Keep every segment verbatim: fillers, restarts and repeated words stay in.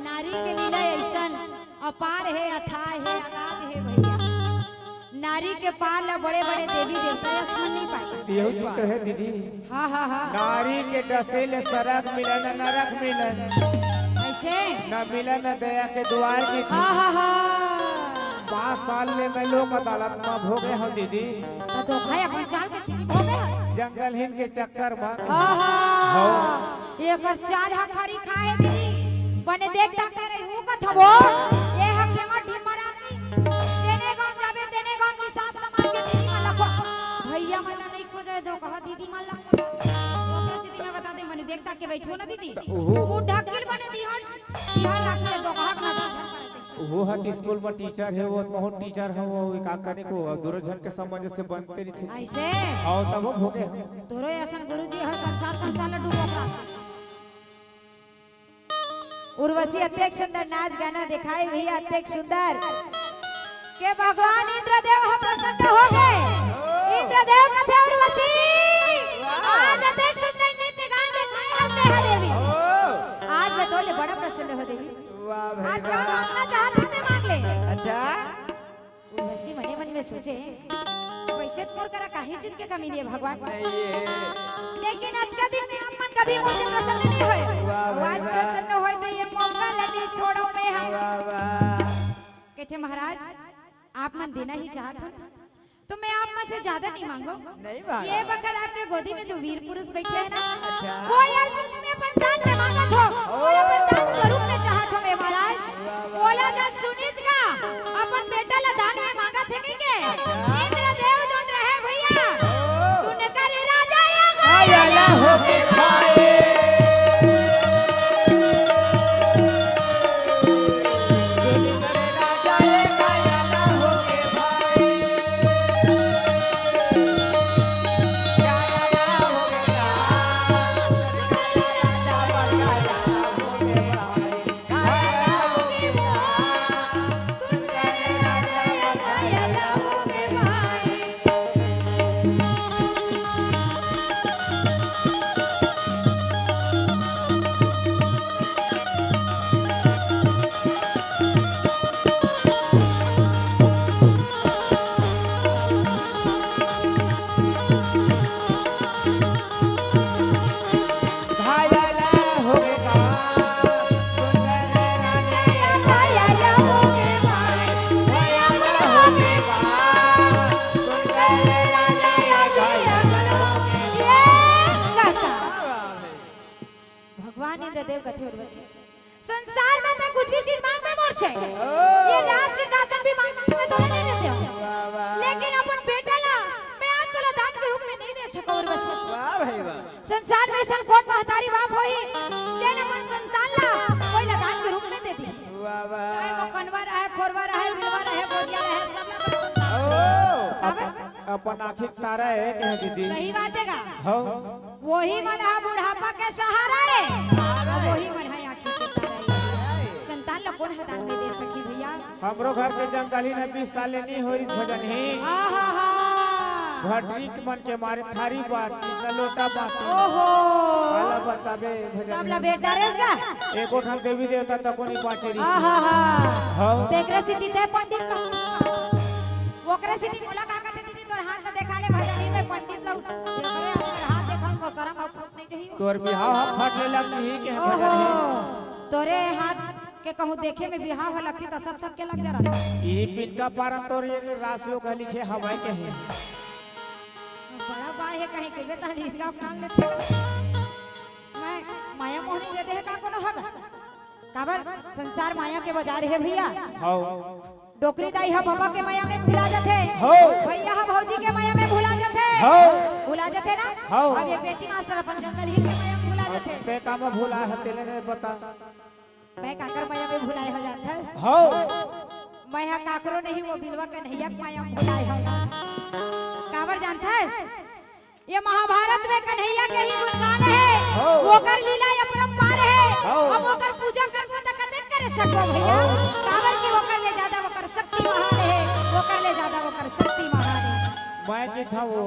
नारी के लीला अइसन अपार हे, अथाह हे, अगाध हे भैया। नारी के पार ला बड़े-बड़े देवी देवता अस मन नहीं पाए। यहू चीज तो हे दीदी। हाँ, हाँ, हाँ। नारी के डसे ले सरग मिले न नरक मिले। अइसे? न मिले न दया के दुआर की थी। हाँ, हाँ, हाँ। पाँच साल ले मैं लोक अदालत में भोगे हँव दीदी। त धोखा अपन चाल के सीधी भोगे हँव। जंगलहीन के चक्कर में। हाँ, हाँ। हव। एकर चाल ह खरी खाए दीदी। बने देख दाख के रही हूँ कथबो। ये ह केमा ढिमर आदमी। तेने गाँव जाबे, तेने गाँव की सास समाज के दीदी मन लखो। भैया मन ला नहीं खोजे धोखा दीदी मन लखो। ओकरा सीधी मैं बता दे, बने देख दाख के बैठो ना दीदी। ओहो। वो ढक्किल बने दीहन। इहाँ लाके धोखा के नजर झन करे तइसे। वो ह स्कूल में टीचर हे, वो बहुत टीचर हे, वो का करे को, दूरो झन के समझ से बनते नहीं थे। अइसे? अउ तब वो भोगे हँव। तोरो असन गुरुजी ह, संसार, संसार ल डूबो का। उर्वशी अतेक सुंदर नाच गाना देखाए भैया, अतेक सुंदर के भगवान इंद्रदेव ह प्रसन्न हो गए। इंद्रदेव कथे उर्वशी, आज अतेक सुंदर नृत्य गान देखाए हस देवी। आज मैं तोले बड़ा प्रसन्न हो देवी। वाह भाई आज का वाह। मांगना चाहत हे ते मांग ले। अच्छा। उर्वशी मने मन में सोचे, वइसे तो मोर करा काहीं चीज के कमी नहीं हे भगवान। नहीं हे। लेकिन अतका दिन में आप मन कभी मोर से प्रसन्न नहीं होय। वाह भाई आज वाह। प्रसन्न होय तो ये मौका ल नहीं छोड़ों मैं ह। वाह वाह। कथे महाराज, आप मन देना ही चाहत हो, तो मैं आप मन से ज्यादा नहीं मांगों। नहीं मांगों। ये बखत आपके गोदी में जो वीर पुरुष बैठे हे ना, अच्छा। वो यार तुम अपन दान में मांगत हो, ओ। वो अपन दान स्वरूप में चाहत हो मैं महाराज। वाह, वाह, बोला वाह। जब सुनिस का, अपन बेटा ला दान में मांगत हे कहिके। अच्छा। इंद्रदेव जोन रहे भैया, ओ। सुनकर राजा या आया ला हो के भाई। भगवान इंद्रदेव कथे उर्वशी, संसार में तैं कुछ भी चीज मांग, मैं मोर से। ओ। ये राज सिंहासन भी मांग, मांग मैं तोला नहीं देते हूँ। वाह, वाह। लेकिन अपन बेटा ला मैं आज तोला दान के रूप में नहीं दे सकूँ, उर्वशी। वाह भाई वाह। संसार में अइसन कौन महतारी बाप होही, जेन अपन संतान ला कोई ला दान के रूप में दे दी। वाह, वाह। चाहे वो कनवा रहे, खोरवा रहे, बिलवा रहे, बोरिया रहे, सब में अपन संतान। ओ, काबर? अपन आँखी के तारा हे, कहे दीदी। सही बात हे गा। हव। वही मन ह बुढ़ापा के सहारा हे, अउ वही मन ह आँखी के तारा हे। संतान ला कोन ह दान में दे सकही भैया? हमरो घर के जंगलहीन हे, बीस साल ले नइ होइस भजनहीन। आहा हा। भटरी के मन के मारे थारी बाँटी, न लोटा बाँटी। ओहो। काला बताबे भजनहीन। सब ला बेटा रेस गा। एको ठन देवी देवता तको नइ बाँटे रहिस। आहा हा। हव। तेकरे सेती ते पंडित ला, ओकरे सेती मोला का कथे दीदी, तोर हाथ ला देखा ले भजनहीन में पंडित ला उठा। तेकरे हाथ देखा, ओकर करम अउ फूट नइ जही। तोर बिहाव ह फट ले लगही के ओहो, भजनहीन। तोरे हाथ के कहूँ देखे में बिहाव ह लगती त सब, सब के लग जा रहता। ई पिनका पारन तोर ये रास लो कहली खे हवाई के हे। बड़ा बाय हे कहीं के बेटा लीज गाँव कान लेथे। मैं माया मोहनी दे दे हे का कोनो हग? काबर संसार माया के बाजार हे भैया। हव। डोकरी दाई ह बाबा के माया में भुला जाथे। हव। भैया ह भौजी के माया में भुला जाथे। हव। भुला जाथे ना? हव। अब ये बेटी मास्टर अपन जंगलहीन के माया में भुला जाथे। ते का में भुला हे तेले ने बता। मैं काकर मया में भुलाए हो जाथस? हव। मैं हा काकरो नहीं, वो बिलवा कन्हैया के मया में भुलाए हो जाथस। काबर जानथस? ये महाभारत में कन्हैया के ही गुणगान हे, हव। ओकर लीला अपरंपार हे। हव। अब ओकर पूजा करबो त कतेक करे सकबो भैया? हव। काबर कि ओकर ले जादा ओकर शक्ति महान हे, ओकर ले जादा ओकर शक्ति महान हे। मैं कहिथंव वो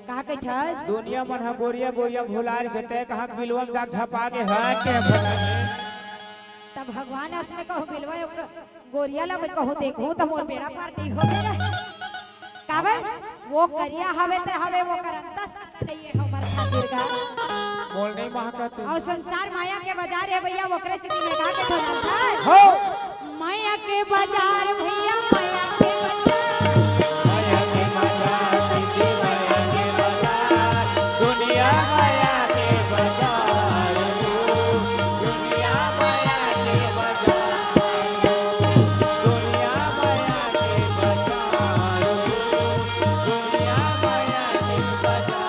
का कहिथस? दुनिया मन ह गोरिया गोरिया भुला रहिथे, तैं कहाँ बिलवा म जाके झपा गे हस के? त भगवान अस में कहूँ बिलवा, गोरिया ला मैं कहूँ देखहूँ त मोर बेड़ा पार नहीं होगे। काबर? वो करिया हवे त हवे, ओकर अंतस करिया हे हमर खातिर का। बोल नहीं महा का तू। अउ संसार माया के बाजार हे भैया, ओकरे सेती में गा के तो जानथस। हव। माया के बाजार भैया, माया के बाजार। माया के बाजार, सखी, माया के बाजार। दुनिया माया के बाजार, दुनिया माया के बाजार। दुनिया माया के बाजार, दुनिया माया के बाजार।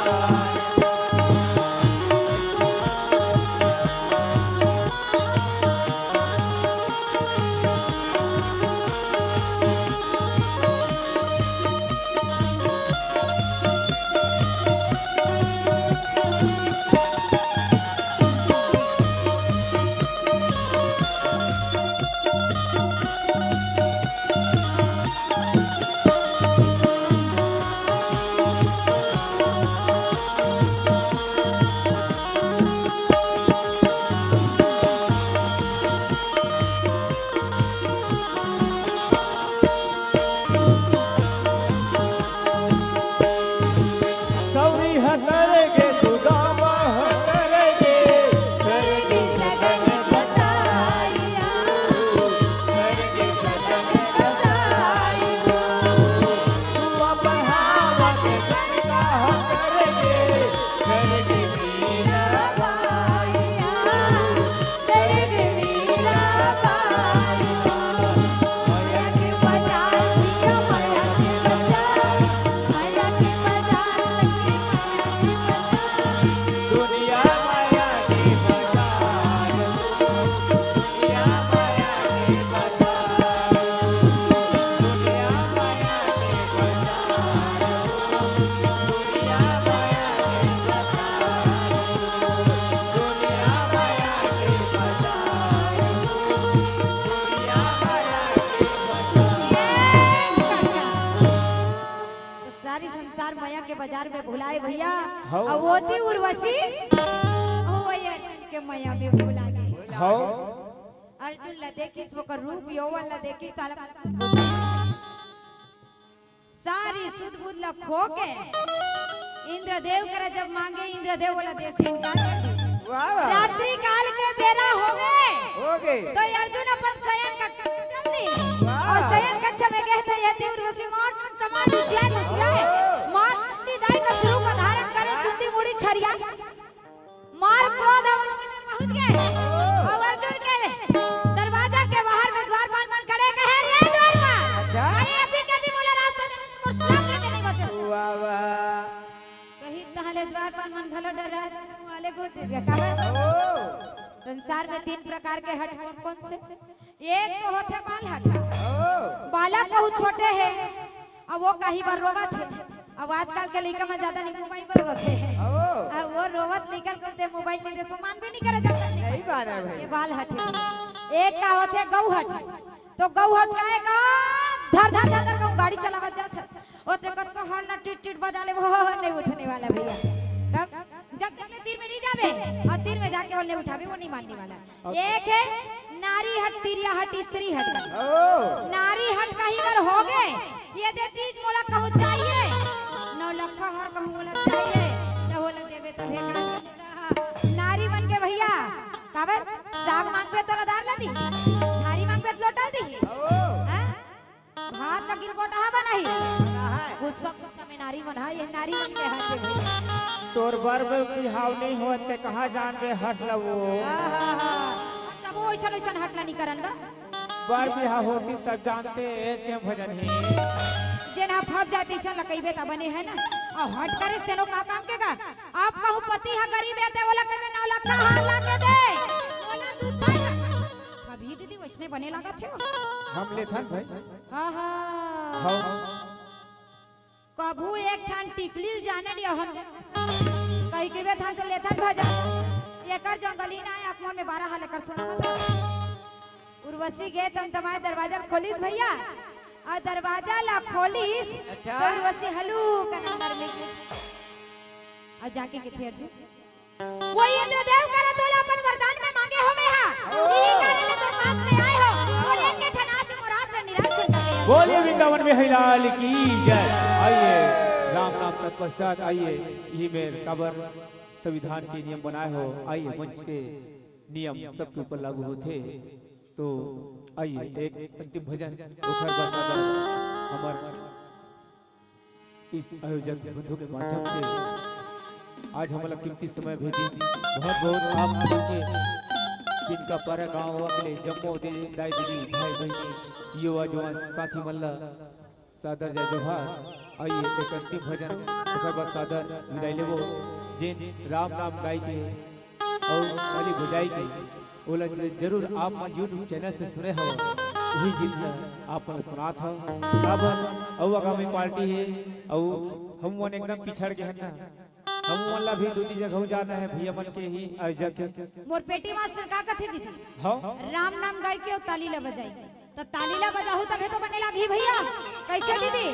सारी संसार मया के बाजार में भुलाए भैया। हव। अउ ओती उर्वशी, अउ वही अर्जुन के मया में भुला गे। हव। अर्जुन ला देखिस, ओकर रूप यौवन ला देखिस, साला सारी सुध बुध ला खो के इंद्रदेव करा जब मांगे, इंद्रदेव ओला दे से इनकार कर दिस। वाह, वाह। रात्रि काल के बेरा होगे। होगे। तो अर्जुन अपन शयन कक्ष में चल दिस। वाह। अउ शयन कक्ष में गे त ये तीर ऋषि मार टमार घुसियाए, घुसियाए। मार डंडी दाई का स्वरूप धारण करे, चुंदी मुड़ी छरिया। मार क्रोध अवस्था में पहुंच गे। अउ अर्जुन के दरवाजा के बाहर में द्वारपाल मन खड़े, कहे, "रे द्वारपाल, अच्छा। अरे अभी के अभी मोला रास्ता दे, मोर श्राप लेके नहीं बचे।" वाह, वाह। कही तहले द्वारपाल मन घलो डर रहा था, वाले को दे दिया। काबर? ओ। संसार में तीन प्रकार के हठ कौन कौन से? एक तो होथे बाल हठा। ओ। बालक बहुत छोटे हे, अब वो कहीं बर रोवत हे। अब आजकल के लइका मन ज्यादा नहीं मोबाइल बर रोथे। ओ। अब वो रोवत लइका को दे मोबाइल नहीं दे, सो मान भी नहीं करे जाता। सही बात है भाई। ये बाल हठे। एक का होथे गौ हठ। तो गौ हठ का एक धर धर धर धर गौ गाड़ी चलावत जात हे। ओ ते कतको horn ला टिट टिट बजा ले, वो नहीं उठने वाला भैया। तब जब तक ले तीर में नहीं जावे अउ तीर में जाके वो नहीं उठावे, वो नहीं मानने वाला। एक हे नारी हठ, तिरिया हठ, स्त्री हठ। ओ। नारी हठ कहीं बर होगे, ये दे तीज मोला कहूँ चाहिए, नौलखा हर कहूँ मोला चाहिए, त ओला देबे तभे का। नारी मन के भैया, काबर साग मांगबे त लदार ला दी, थारी मांगबे त लोटा ला दी। ओ। हैं? भात ला गिरगोटहा बनाही। बनाही। गुस्सा, गुस्सा में नारी मन हा, ये नारी मन के हाथ में। तोर बर में बिहाव नहीं होत ते कहाँ जानबे हठ ला वो। आहा, तब वो ऐसन, ऐसन हठ ला नहीं करन बा। बर बिहाव होती तब जानते, एस के भजन ही। जेन हा फब जाती, ऐसन ला कहिबे तब बने है ना। अउ हठ करे तेनो का काम के का? अब कहूँ पति हा गरीब हे ते ओला कहिबे नौ लाख का हार ला के दे। ओला दू ठा। अब दीदी, वइसने बने लागत हे। हम लेथन भाई। हाँ, हाँ। हाँ। कभू एक ठन टिकली ल जाने लियो हम। कहि के बेथन तो लेथन भजन। एकर जंगली ना आय, आप मन में बारह हाल एकर सुना मत। उर्वशी गे तमतमाए दरवाजा ल खोलिस भइया, अउ दरवाजा ला खोलिस, अच्छा। तो उर्वशी हलूक अंदर में गिस। अउ जाके कथे अर्जुन, वो इंद्रदेव करा तोला अपन वरदान में मांगे हों मैं हा। इही कारण ले तोर पास में आए हों। अउ एक के ठन आस मोर आस ला निराश झन कर दे। बोलिए वृंदावन बिहारी लाल की जय। आइए, राम नाम तत्पश्चात आइए, इही मेर काबर संविधान के नियम बनाए हो, आइए, मंच के नियम सबके ऊपर लागू होथे। तो आइए, एक अंतिम भजन, ओखर बाद हमर इस आयोजक बंधु के माध्यम से आज हमला कीमती समय भी दीस। बहुत बहुत आप मन के, जिनका पारा गाँव वाले जम्मो दे-, दाई दीदी, भाई बहिनी, युवा जवान साथी मन ला सादर जय जोहार। आइए, एक अंतिम भजन, ओकर बाद सादर विदाई लेबो। जेन राम नाम गाय के अउ ताली बजाई के, ओला ज-, जरूर आप मन YouTube चैनल से सुने हव, वही गीत ला आप मन सुनात हव। अब अउ आगामी पार्टी हे, अउ हम मन एकदम पिछड़ के हन ना, हम मन ला भी दूसरी जगह जाना हे भैया मन के ही आयोजक के। मोर पेटी मास्टर का कथे दीदी? हाँ। राम नाम गाय के अउ ताली ला बजाई के। त ताली ला बजाहू तभे तो बने लागही भैया। कइसे दीदी?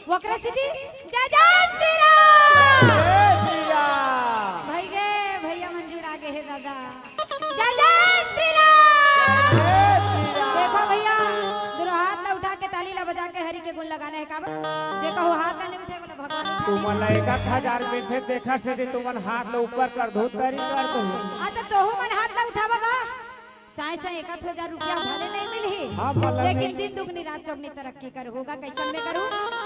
वक्र सिद्धि। जय जय श्री राम। जय श्री राम। भई गे, भैया मन जुड़ा गे हे दादा। जय जय श्री राम। जय श्री राम। देखो भैया, दोनों हाथ ला उठा के ताली ला बजा के हरि के गुण लगाना हे काबर? जे कहूँ हाथ ला नइ उठे, बोला भगवान उठा ले। तुमन ला एक एक हजार मिलथे, तेखर सेती तुमन हाथ ला ऊपर कर दो, तरी कर दो। आ, त तोहू मन हाथ ला उठावा गा। साँय साँय एक आध हजार रुपया भले नइ मिलही, हाँ, भले लेकिन नइ। दिन दुगनी रात चौगनी तरक्की करहू गा। कइसन में करहू?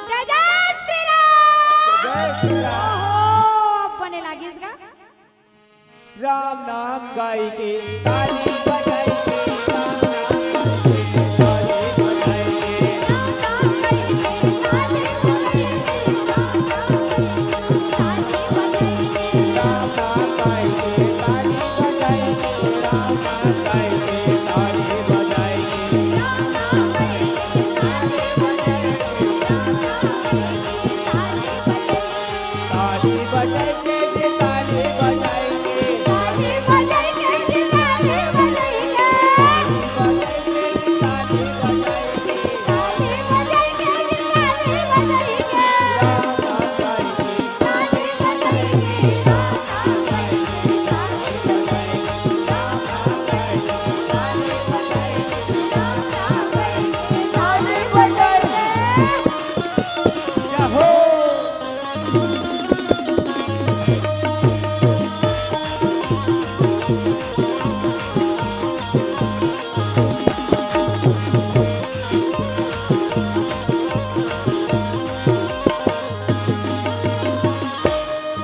जय जय श्री राम। जय श्री राम। ओहो, अब बने लागिस गा। राम नाम गाय के ताली बजाई के, राम नाम गाय के ताली बजाई के।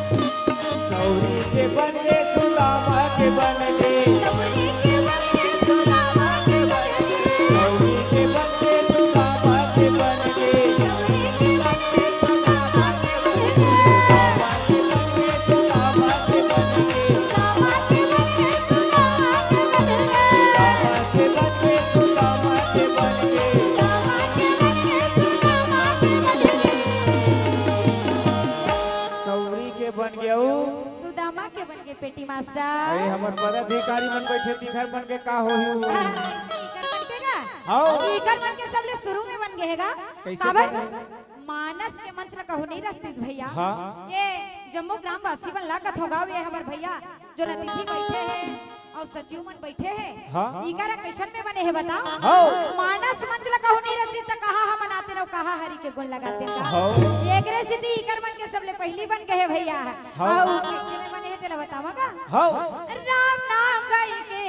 सौरी के बन गे, सुदामा के बन गे। सौरी के बन गे, सुदामा के बन गे। सौरी के बन गे, सुदामा के बन गे। सौरी के बन गे, सुदामा के बन गे। सुदामा के बन गे, सुदामा के बन गे। सुदामा के बन गे, सुदामा के बन गे। सुदामा के बन गे, सुदामा के बन गे। सुदामा के बन गे, सुदामा के बन गे। सौरी के बन गे अउ सुदामा के बन गे पेटी मास्टर। अरे, हमर पदाधिकारी मन बइठे, तिखर मन के का होही वो? हाँ, इकर मन के का? हाँ। इकर मन के सबले शुरू में बन गे हे गा। कइसे काबर? बन गे? मानस के मंच ल कहूँ नइ रचतिस भैया। हाँ। ये जम्मो ग्रामवासी मन ला कथों गा, ये हमर भैया जोन अतिथि बइठे हे, अउ सचिव मन बइठे हे। हाँ। इकरा कइसन में बने हे बताओ? हाँ। मानस मंच ल कहूँ नइ रचतिस त कहाँ हमन आतेन अउ कहाँ हरि के गुण लगातेन का? हाँ। एकरे सेती इकर मन के सबले पहिली बन गे हे भैया। हाँ। अउ कइसे में बने हे तेला बतावा का? हाँ। राम नाम गाय के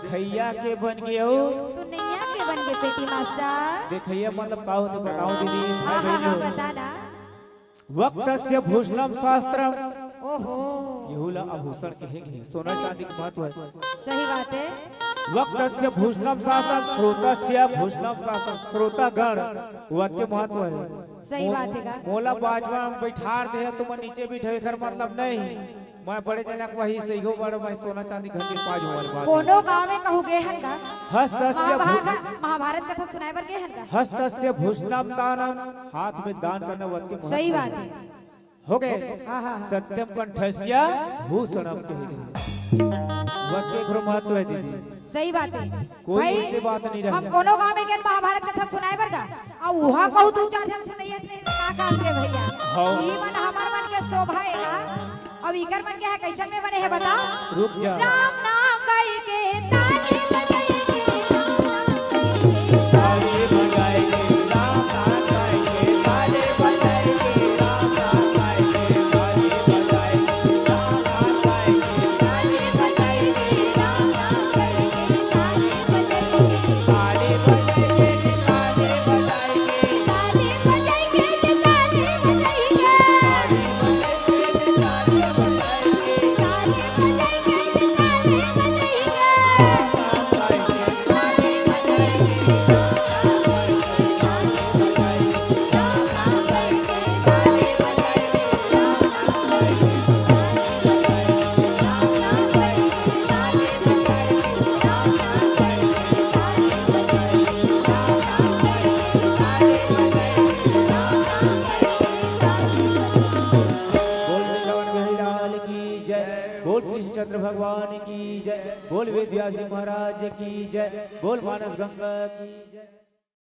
देखइया के बन गे हो। सुनइया के बन गे पेटी मास्टर। देखइया मतलब का होथे बताओ दीदी, हाँ, भाई हाँ, हाँ, बहनों। बता ना। वक्तस्य भूषणम शास्त्रम। ओहो। यहू ला आभूषण कहे गे, सोना चांदी के महत्व हे। सही बात हे। वक्तस्य भूषणम शास्त्रम, श्रोतस्य भूषणम शास्त्रम, श्रोतागण वत के महत्व हे। सही मो-, बात हे का? मोला बाजवा में बैठार दे, तुमन नीचे बैठे, एकर मतलब नहीं। मैं बड़े जनक वही से हो बड़, मैं सोना चांदी घंटी पाँच हजार बात। कोनो गांव में कहूँ गे हन का? हस्तस्य महाभारत, भू- महाभारत कथा सुनाए बर गे हन का? हस्तस्य भूषणम दानम, हाथ में दान करना वत के महत्व सही हे। बात हे। हो गे। हाँ, हाँ, हाँ। सत्यम कंठस्य भूषणम कहे गे। वत के एकरो महत्व हे दीदी। सही बात हे। कोई भाई, ऐसे बात नहीं रहे। हम कोनो गांव में गेन महाभारत कथा सुनाए बर का, अउ उहाँ कहूँ दू चार झन सुनइया नहीं, का काम के भैया? हाँ। ई मन हमर मन के शोभा हे का? अब इकर मन के हे, कइसन में बने हे बताओ? रुक जा। राम नाम कहि के ताली बजाई के, राम नाम कहि के ताली बजाई के, राम नाम कहि के ताली बजाई के, राम नाम कहि के ताली बजाई के, राम नाम कहि के ताली बजाई के, राम नाम कहि के ताली बजाई के, ताली बजाई के, ताली बजाई के, ताली बजाई के, ताली बजाई के। बोल वृंदावन बिहारी लाल की जय, बोल कृष्ण चंद्र भगवान की जय, बोल वेद व्यास जी महाराज की जय, बोल मानस गंगा की जय।